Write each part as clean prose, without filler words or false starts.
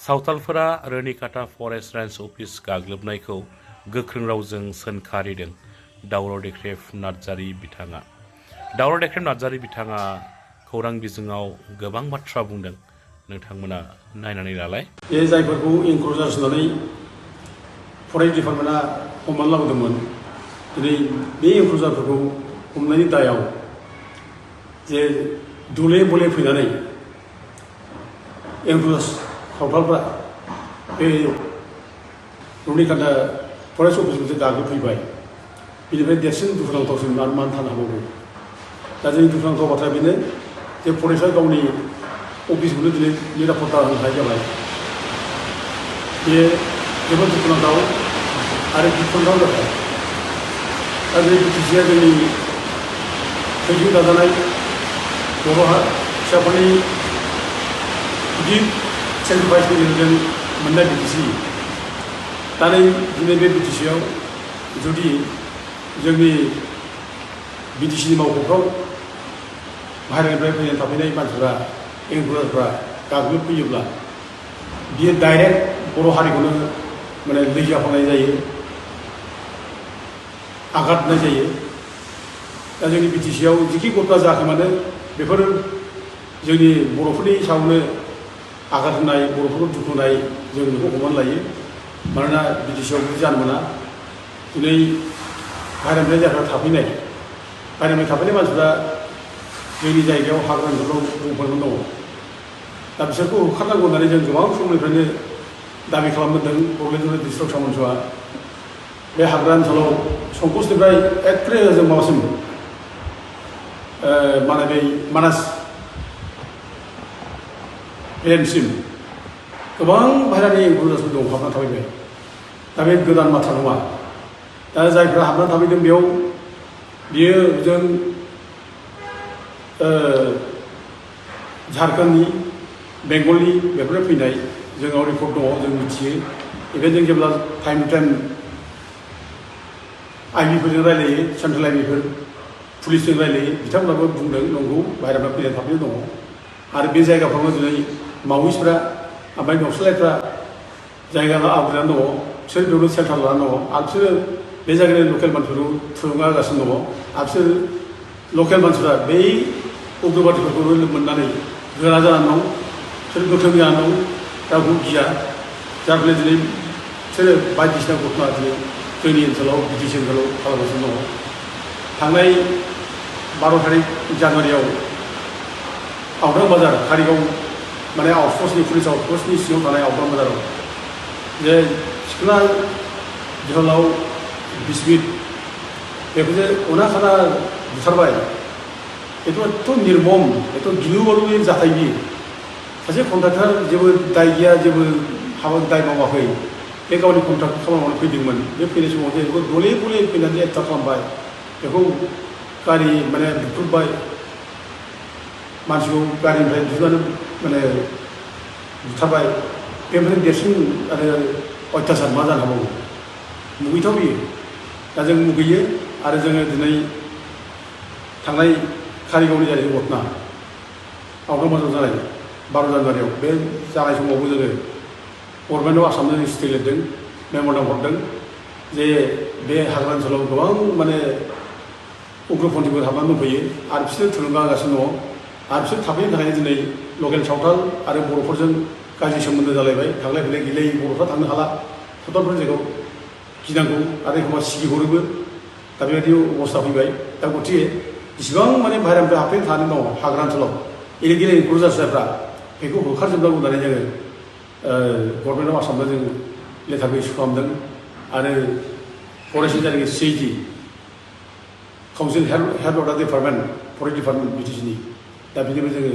सावथालफोरा रोनिकाटा forest range office गाग्लोबनायखौ गोख्रों रावजों सोंखारिदों दावराव देख्रेब नार्जारी बिथाङा। दावराव देख्रेब नार्जारी बिथाङा खौरां बिजोङाव गोबां बाथ्रा बुंदों, नोंथांमोना नायनानै लालाय। बे जायफोरखौ इनक्लुजार होनानै फरेस्ट डिपार्टमेन्टआ हमनानै लाबोदोंमोन, दिनै बे इनक्लुजारफोरखौ हमनायनि दायाव जे दुले बुले फैनानै इनक्लुजार सावथालफ्रा बे रुनिकाटा फरेस्ट अफिसनिफ्राय गाग्लोबफैबाय। बेनिफ्राय देरसिन दुखुनांथावसिन मानो थानो हाबावगौ। दा जोंनि दुखुनांथाव बाथ्राया बेनो जे फरेस्टआ गावनि अफिसखौनो दिनै निरापत्ता होनो हानाय जाबाय। बे जोबोद दुखुनांथाव आरो गिख्रंथाव जाबाय। दा बे बिटिसिआ जोंनि थैजों दाजानाय बर' फिसाफोरनि गिदिर सेक्रिफाइसनि गेजेरजों मोननाय बिटिसि। दा दिनै बे बिटिसिआव जुदि जोंनि बिटिसिनि मावख'फ्राव बाहेरानिफ्राय फैनानै थाफैनाय मानसिफ्रा इनक्लुजारफ्रा गाग्लोबफैयोब्ला बियो डाइरेक्ट बर' हारिखौनो माने लैजाफानाय जायो, आघात होनाय जायो। दा जोंनि बिटिसिआव जिखि घटना जायाखै मानो बेफोर जोंनि बर'फोरनि सायावनो आघात होनाय, बर'फोरखौ दुखु होनाय जों बेखौ हमनानै लायो। मानोना बिटिसिआव बिदि जानो मोना। दिनै बाहेरानिफ्राय जायफ्रा बाहेरानिफ्राय थाफैनाय मानसिफ्रा जोंनि जायगायाव हाग्रा ओनसोलाव दंफांफोर दङ। दा बिसोरखौ होखारनांगौ होननानै जों गोबां समनिफ्रायनो दाबि खालामबोदों। बड'लेण्ड डिस्ट्रिक्ट सामन्सआ बे हाग्रा ओनसोलाव संकसनिफ्राय एखे जों माबासिम माने बै मानास प्लेनसिम गोबां बाहेरानि इनक्लुजारफोर दं हाबनानै थाफैबाय। दा बे गोदान बाथ्रा नङा। दा जायफ्रा हाबनानै थाफैदों बियो जों झारखन्डनि, बेंगलनि बेफोरनो फैनाय जोंनाव रिपर्ट दङ, जों मिथियो। बेखायनो जों जेब्ला टाइम टु टाइम आइबिफोरजों रायलायो, सेन्ट्रेल आइबिफोर पुलिसजों रायलायो, बिथांमोनाबो बुंदों नंगौ बाहेरानिफ्राय फैनानै थाफैनाय दङ। आरो बे जायगाफ्रावनो दिनै मावइस्टफ्रा ओमफ्राय नक्सलाइटफ्रा जायगा आवग्रिनानै दङ। बिसोर बेयावनो सेन्टार लानानै दङ आरो बिसोरो बे जायगानि लकेल मानसिफोरखौ थुलुंगा होगासिनो दङ। आरो बिसोर लकेल मानसिफ्रा बै उग्रबादिफोरखौ मोननानै गोरा जानानै दं, बिसोर गोख्रों जानानै दं, रावखौ गिया। जाय फलि दिनै बिसोरो बायदिसिना घटना दिनै जोंनि ओनसोलाव बिटिसि ओनसोलाव खालामगासिनो दङ। थांनाय 12 तारिख जानुवारियाव आवदां बाजार कारिगाव माने आउटपस्टनि पुलिस आउटपस्टनि सिङाव थानाय आवदां बाजाराव जे सिख्ला जोहोलाव बिस्मित बेखौजे अना-खाना बुथारबाय, बेथ' एथ' निर्मम, एथ' गिलु-बालु जाथाय बियो। सासे कन्ट्राक्टर जेबो दाय गैया, जेबो हाबा दाय मावाखै, बे गावनि कन्ट्राक्ट खामानि मावनो फैदोंमोन। बे फैनाय समाव जे बेखौ दले बले फैनानै एटाक खालामबाय, बेखौ गारि माने बुख्रुबबाय, मानसिखौ गारिनिफ्राय दिहुननानै माने बुथारबाय। बेनिफ्राय देरसिन आरो अयथासार मा जानो हाबावो। मुगैथाव बियो। दा जों मुगैयो आरो जोङो दिनै थांनाय कारिगावनि जानाय घटना आवदां बाजाराव जानाय 12 जानुवारियाव बे जानाय समावबो जोङो गभर्नमेन्ट अफ आसामनो स्टे लिरदों, मेम'रेन्डाम हरदों जे बे हाग्रा ओनसोलाव गोबां माने उग्रपन्थिफोर हाबनानै दंफैयो आरो बिसोर थुलुंगा होगासिनो दङ। आरो बिसोर थाफैनो थाखायनो दिनै लकेल सावथाल आरो बर'फोरजों गाज्रि सोमोन्दो जालायबाय, थांलाय फैलाय गैलायै बर'फ्रा थांनो हाला सावथालफोरनि जायगायाव गिनांगौ आरो एखमबा सिगिहरोबो। दा बेबायदि अबस्था फैबाय। दा गथिखे इसिबां माने बाहेरानिफ्राय हाबफैनो थानानै दङ हाग्रा ओनसोलाव इलिगेल इनक्लुजारफोरा, बेखौ होखारजोबनांगौ होननानै जोङो गभर्नमेन्ट अफ आसामनो जों लेटारखौ इस्यु खालामदों। आरो फरेस्टनि जायगानि CID council head of the department, forest department बिटिसिनि, दा बिनिबो जोङो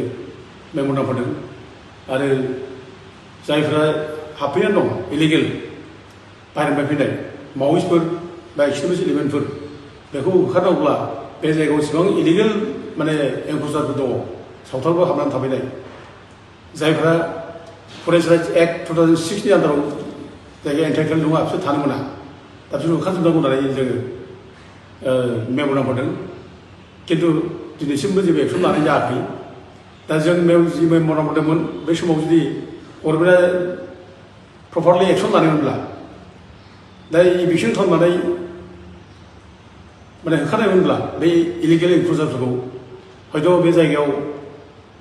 मेम'रेन्डाम होदों। आरो जायफ्रा हाबफैनानै दं इलिगेल बाहेरनिफ्राय फैनाय मावइस्टफोर बा एक्सट्रिमिस्ट एलिमेन्टफोर, बेखौ होखारनांगौब्ला बे जायगायाव इसेबां इलिगेल माने इनक्लुजारफोर दङ, सावथालफोर हाबनानै थाफैनाय, जायफ्रा फरेस्ट राइट्स एक्ट 2006नि आन्दाराव जायगाया एन्टाइटेल नङा, बिसोर थानो मोना। दा बिसोर होखारजोबनांगौ होननानै जोङो मेम'रेन्डाम होदों। खिन्थु दिनैसिमबो जेबो एक्सन लानाय जायाखै। दा जों जि मेम'रेन्डाम हरदोंमोन बे समाव जुदि गभर्नमेन्टआ प्रपारलि एक्सन लानायमोनब्ला दा इभिकसन खालामनानै माने होखारनायमोनब्ला बे इलिगेल इनक्लुजारफोरखौ हयथ' बे जायगायाव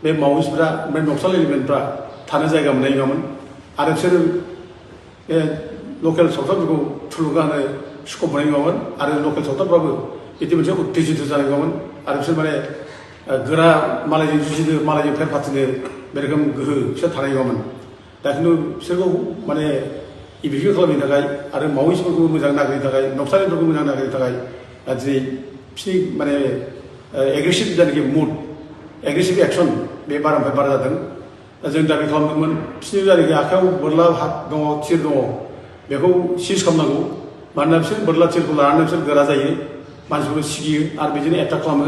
बे मावजिफ्रा बे नक्साल एलिमेन्टफ्रा थानो जायगा मोननाय नङामोन आरो बिसोर बे लकेल सावथालफोरखौ थुलुंगा होनो स्कप मोननाय नङामोन आरो लकेल सावथालफ्राबो बिदि मोनसे उत्तेजित जानाय नङामोन आरो बिसोर माने गोरा मालायजों जुजिनो मालायजों फेर फाथिनो बे रोखोम गोहो बिसोर थानाय नङामोन दा खिन्थु बिसोरखौ माने इभिकसन खालामनो थाखाय आरो मावजिफोरखौ मोजां नागिरनो थाखाय नक्सालिफोरखौ मोजां नागिरनो थाखाय दिनै बिसोरनि माने एग्रेसिभ जायनाखि मुड एग्रेसिभ एक्सन बे बारानिफ्राय बारा जादों दा जों दाबि खालामदोंमोन बिसोरनि जायनाखि आखायाव बोरला दङ थिर दङ बेखौ सिज खालामनांगौ मानोना बिसोर बोरला थिरखौ लानानै बिसोर गोरा जायो मानसिफोरखौ सिगियो आरो बिदिनो एटाक खालामो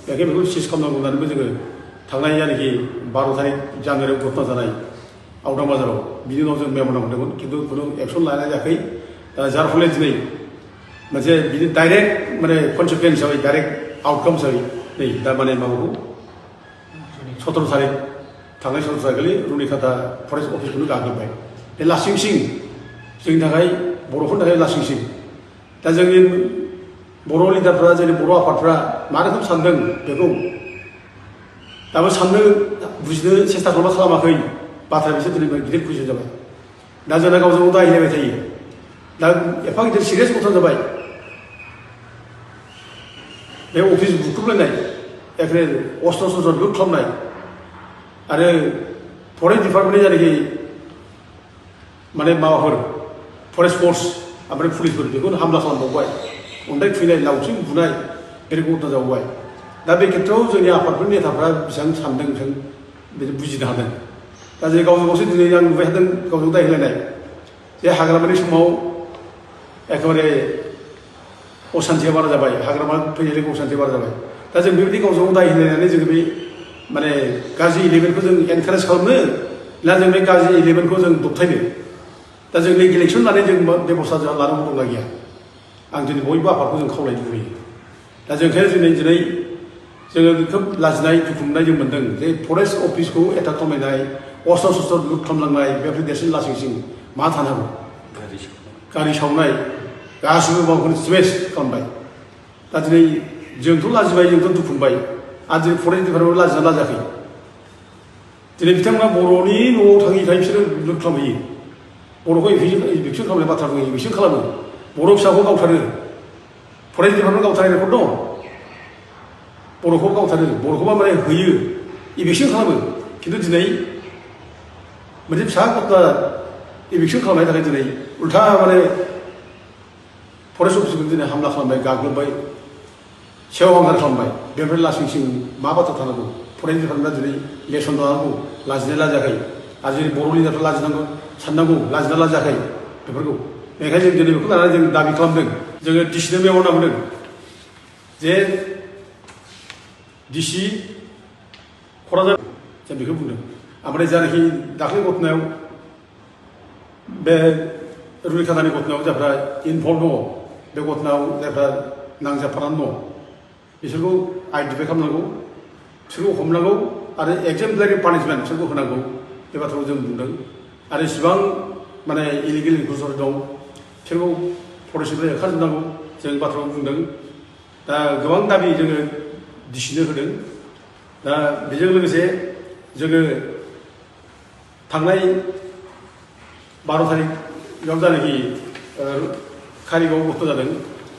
बेखायनो बेखौ सिज खालामनांगौ होननानैबो जोङो थांनाय जायनाखि 12 तारिख जानुवारियाव घटना जानाय आवदां बाजाराव बिनि उनाव जों मेम'रान्डाम हरदोंमोन खिन्थु खुनु एक्सन लानाय जायाखै जार फले दिनै मोनसे बिदि डाइरेक्ट माने कनसिकुवेन्स हिसाबै डाइरेक्ट आउटकाम हिसाबै नै दा माने माबाखौ 17 तारिख थांनाय 17 तारिखखालि रुनिकाटा फरेस्ट अफिसखौनो गाग्लोबबाय बे लासिंसिं जोंनि थाखाय बर'फोरनि थाखाय लासिंसिं दा जोंनि बर' लिडारफ्रा जोंनि बर' आफादफ्रा मा रोखोम सानदों बेखौ दाबो साननो बुजिनो सेस्था खालामाखै बाथ्राया बिसोर दिनै गिदिर कुइसन जाबाय दा जोंना गावजों गाव दायलायबाय थायो दा एफा गिदिर सिरियास घटना जाबाय बे अफिस बुख्रुबलायनाय एखे अस्त्र शस्त्र लुट खालामनाय आरो फरेस्ट डिपार्टमेन्टनि जायनाखि माने माबाफोर फरेस्ट फर्स ओमफ्राय पुलिसफोर बेखौनो हामला खालामबावबाय अन्थाइ खुबैनाय लावथिं बुनाय बे घटना जाबावबाय दा बे खेत्रआव जोंनि आफादफोरनि नेताफ्रा बेसेबां सानदों बेजों बुजिनो हादों दा जे गावजों गावसो दिनै आं नुबाय थादों गावजों दाय होलायनाय जे हाग्रामानि समाव एखेबारे असान्थिया बारा जाबाय हाग्रामा फैनाय लोगो असान्थिया बारा जाबाय दा जों बेबायदि गावजों गाव दाय होलायनानै जोङो बे माने गाज्रि इलेमेन्टखौ जों एनकारेज खालामनो ना जों बे गाज्रि इलेमेन्टखौ जों दबथायनो दा जों इलेक्सन लानाय जों बेबस्था लानांगौ दंना गैया आं दिनै बयबो आफादखौ जों खावलायनो लुबैयो दा जों ओंखायनो दिनै जोङो खोब लाजिनाय दुखु मोननाय जों मोन्दों जे फरेस्ट अफिसखौ एटाक खालामनाय अस्त्र शस्त्र लुट खालामलांनाय बेफोर देरसिन लासिंसिं मा थानांगौ गारि सावनाय गासिबो माबाखौनो स्मेस खालामबाय दा दिनै जोंथ' लाजिबाय जोंथ' दुखु मोनबाय आरो दिनै फरेस्ट डिपार्टमेन्टआव लाजिना लाजायाखै दिनै बिथांमोना बर'नि न'आव थाङै बिसोरो लुट खालामहैयो बर'खौ इभिकसन खालामनाय बाथ्रा बुङो इभिकसन खालामो बर' फिसाखौ गावथारो फरेस्ट डिपार्टमेन्ट गावथारनाय रेकर्ड दं बर'खौ गावथारो बर'खौबा माने होयो इभिकसन खालामो खिन्थु दिनै मोनसे फिसा घटना इभिकसन खालामनायनि थाखाय दिनै उल्था माने फरेस्ट अफिसखौ दिनै हामला खालामबाय गाग्लोबबाय सेवहांगार खालामबाय बेनिफ्राय लासिंसिं मा बाथ्रा थानांगौ फरेस्ट डिपार्टमेन्टआ दिनै लेसन लानांगौ लाजिनाय लाजायाखै आरो जोंनि बर' लिडारफ्रा लाजिनांगौ साननांगौ लाजिना लाजायाखै बेफोरखौ बेनिखायनो जों दिनै बेखौ लानानै जों दाबि खालामदों जोङो डिसिनो मेम'रान्डाम होदों जे डिसि क'क्राझार जों बेखौ बुंदों ओमफ्राय जायनाखि दाख्लै घटनायाव बे रुनिकाटानि घटनायाव जायफ्रा इनभल्भ दङ बे घटनायाव जायफ्रा नांजाबफानानै दङ बिसोरखौ आइडेन्टिफाइ खालामनांगौ बिसोरखौ हमनांगौ आरो एक्जेम्पलारि पानिशमेन्ट बिसोरखौ होनांगौ बे बाथ्राखौ जों बुंदों आरो इसिबां माने इलिगेल इनक्लुजर दं बिसोरखौ फरेस्टनिफ्राय होखारजोबनांगौ जों बाथ्राखौ बुंदों दा गोबां दाबि जोङो डिसिनो होदों दा बेजों लोगोसे जोङो थांनाय 12 तारिखआव जानाखि कारिगाव घटना जादों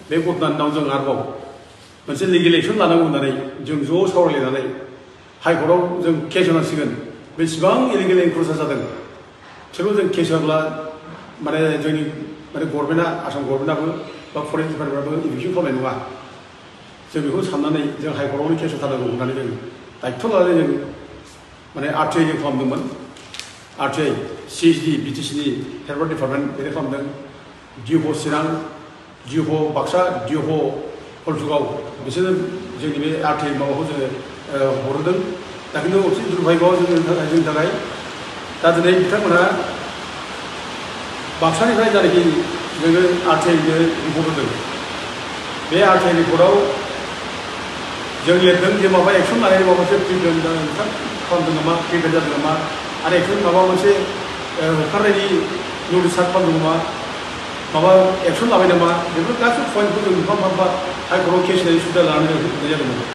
बे घटनानि उनाव जों आरोबाव मोनसे लिगेल एक्सन लानांगौ होननानै जों ज' सावरायलायनानै हाइकर्टआव जों केस होनांसिगोन बेसेबां इलिगेल इनक्लुजर जादों बिसोरखौ जों केस होब्ला माने जोंनि माने गभर्नमेन्टआ आसाम गभर्नमेन्टआबो बा फरेस्ट डिपार्टमेन्टआबो इभिकसन खालामनाय नङा जों बेखौ साननानै जों हाइकर्टआवनो केस होथारनांगौ होननानै जों दायित्थ' लानानै जों माने आरटिआइ जों खालामदोंमोन आरटिआइ सिएसडि बिटिसिनि हेल्थ डिपार्टमेन्ट बेनो खालामदों डिअ' चिरां डिअ' बाक्सा डिअ' हलथुगाव बिसोरो जोंनि बे आरटिआइ माबाखौ जोङो हरदों दा खिन्थु अति दुर्भाग्यआव जोंनि थाखाय दा दिनै बिथांमोनहा बाक्सानिफ्राय जायनाखि जोङो आरटिआइनो रिपर्ट होदों बे आरटिआइ रिपर्टआव जों लिरदों जे माबा एक्सन लानायनि माबा मोनसे प्रिभेन्ट खालामदों नामा प्रिभेन्ट जादों नामा आरो एक्सन माबा मोनसे होखारनायनि नटिस सार्ट खालामदों नामा माबा एक्सन लाबाय नामा बेफोर गासैबो पइन्टखौ जों मोनफा मोनफा हाइकर्टआव केस होनाय सुबिदा लानानै होनाय जादोंमोन